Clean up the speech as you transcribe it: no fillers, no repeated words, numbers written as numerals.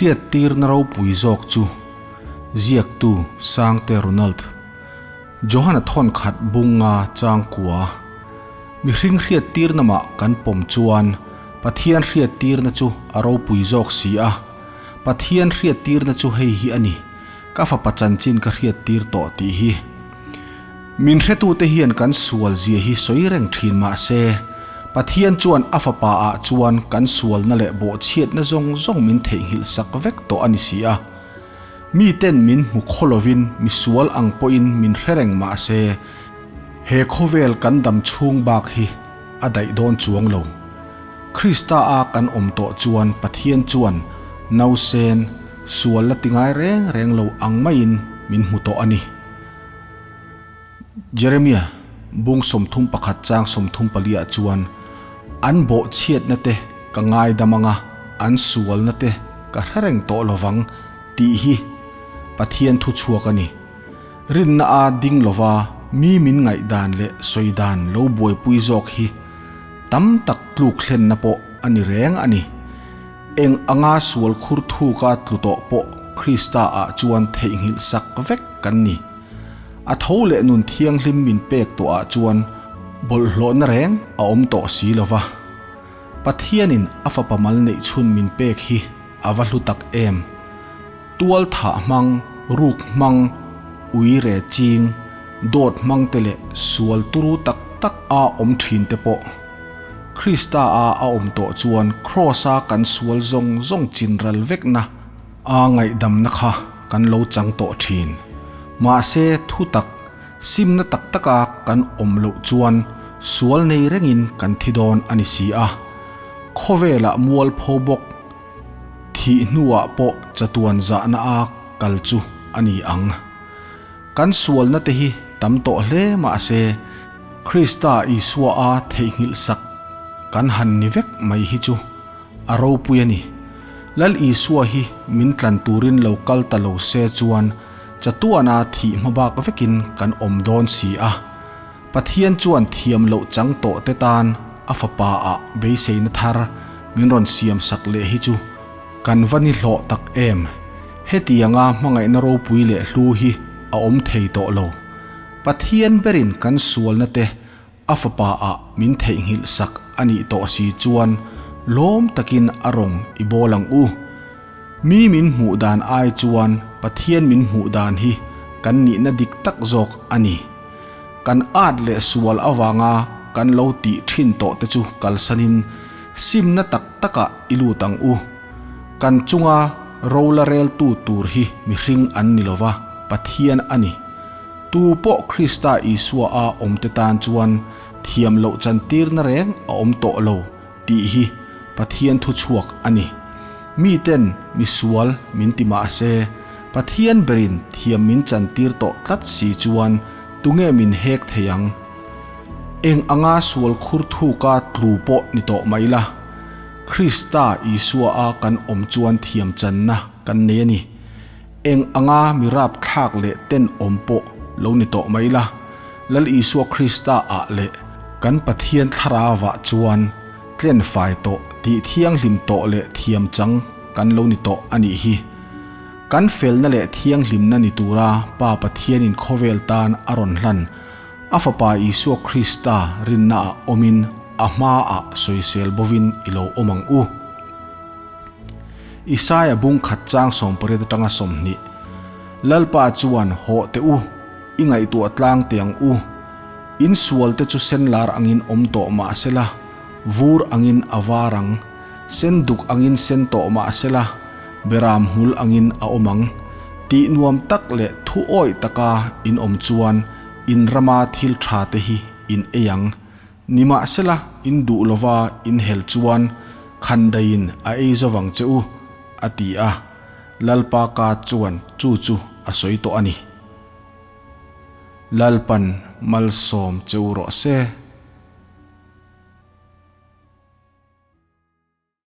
Hriattirna ropui zawk chu ziaktu Sangte Ronald Johana thawn khat bunga changkua mihring hriattirna mah kan pawm chuan Pathian hriattirna chu a ropui zawk si a. Pathian hriattirna chu hei hi a ni, ka fapa chanchin ka hriattir tawh tih hi. Min hretute hian kan sual zia hi sawi reng thin mah se, Pathian chuan a fapa ah chuan kan sualna leh bawhchhiatna zawng zawng min theihnghilh sak vek tawh a ni si a. Miten min hmu khaw lovin misual ang pawhin min hre reng mah se, he khawvel kan dam chhung bak hi a daih dawn chuang lo. Krista a kan awm tawh chuan Pathian chuan nausen sual la ti ngai reng reng lo ang maiin min hmu tawh a ni. Jeremia bung 31 chang 34 ah chuan an bawhchhiatna te ka ngaidam anga an sualna te ka hre reng tawh lovang tih hi Pathian thu chhuak a ni. Rinna a ding lova mi min ngaihdan leh sawi dan lo buaipui zawk hi tam tak tluk thlenna pawh a ni reng a ni. Eng anga sual khur thuka tlu tawh pawh Krista ah chuan theihnghilh sak vek kan ni. A tho leh nun thianghlim min pek tawh ah chuan bawlhhlawhna reng a awm tawh si lova. Pathianin a fapa mal neih chhun min pek hi a va hlu tak em. Tual thah hmang, ruk hmang, ui re ching, dawt hmang te leh sual turu tak tak a awm thin te pawh Krista a a awm tawh chuan Kraws a kan sual zawng zawng chin ral vekna a ngaihdamna kha kan lo chang tawh thin. Mahse thu tak, simna tak taka kan awm loh chuan sual nei rengin kan thi dawn a ni si a. Khawvelah mualpho bawk thih hnuah pawh chatuan zahna a kal chu a ni ang. Kan sualna te hi tam tawh hle mahse Krista Isua a theihnghilh sak kan han ni vek mai hi chu a ropui a ni. Lal Isua hi min tlan turin lo kal ta lo se chuan chatuana thih hmabak vekin kan awm dawn si a. Pathian chuan thiam loh chang tawh te tan a fapa ah beiseina thar min rawn siam sak leh hi chu kan va ni hlawh tak em. Hetianga hmangaihna ropui leh hlu hi a awm thei tawh lo. Pathian berin kan sualna te a fapa ah min theihnghilh sak a nih tawh si chuan lawm takin a rawng i bawl ang u. Mi min hmuh dan ai chuan Pathian min hmuh dan hi kan nihna dik tak zawk a ni. Kan at leh sual avanga kan lo tih thin tawh te chu kalsanin simna tak takah i lut ang u. Kan chunga ro la reltu tur hi mihring an ni lova, Pathian a ni. Tu pawh Krista Isua a awm te tan chuan thiam loh chantirna reng a awm tawh lo tih hi Pathian thu chhuak a ni. Miten misual min ti mah se, Pathian berin thiam min chantir tawh tlat si chuan tunge min hek thei ang? Eng anga sual khur thuka tlu pawh ni tawh mai la, Krista Isua a kan awm chuan thiam channa kan nei a ni. Eng anga mi rapthlak leh tenawm pawh lo ni tawh mai la, Lal Isua Krista ah leh kan Pathian thlarauah chuan tlenfai tawh tih thianghlim tawh leh thiam chang kan lo ni tawh a nih hi. Kan felna leh thianghlimna ni tura Pa Pathianin khawvel tan a rawn hlan a Fapa Isua Krista rinnaah awmin a hmaah sawisel bovin i lo awm ang u. Isaia bung khat chang 18 atanga 20. Lalpa chuan hawh teh u, i ngaihtuah tlang teh ang u. In sual te chu sen lar angin awm tawh mah sela, vur angin a var ang, sen duk angin sen tawh mah sela, beram hmul angin a awm ang. Tih nuam tak leh thu awih taka in awm chuan in rama thil tha te hi in ei ang. Nimahsela in duh lova in hel chuan khandaiin a ei zovang che u, a ti a. Lalpa ka chuan chu chu a sawi tawh a ni. Lalpan malsawm che u rawh se.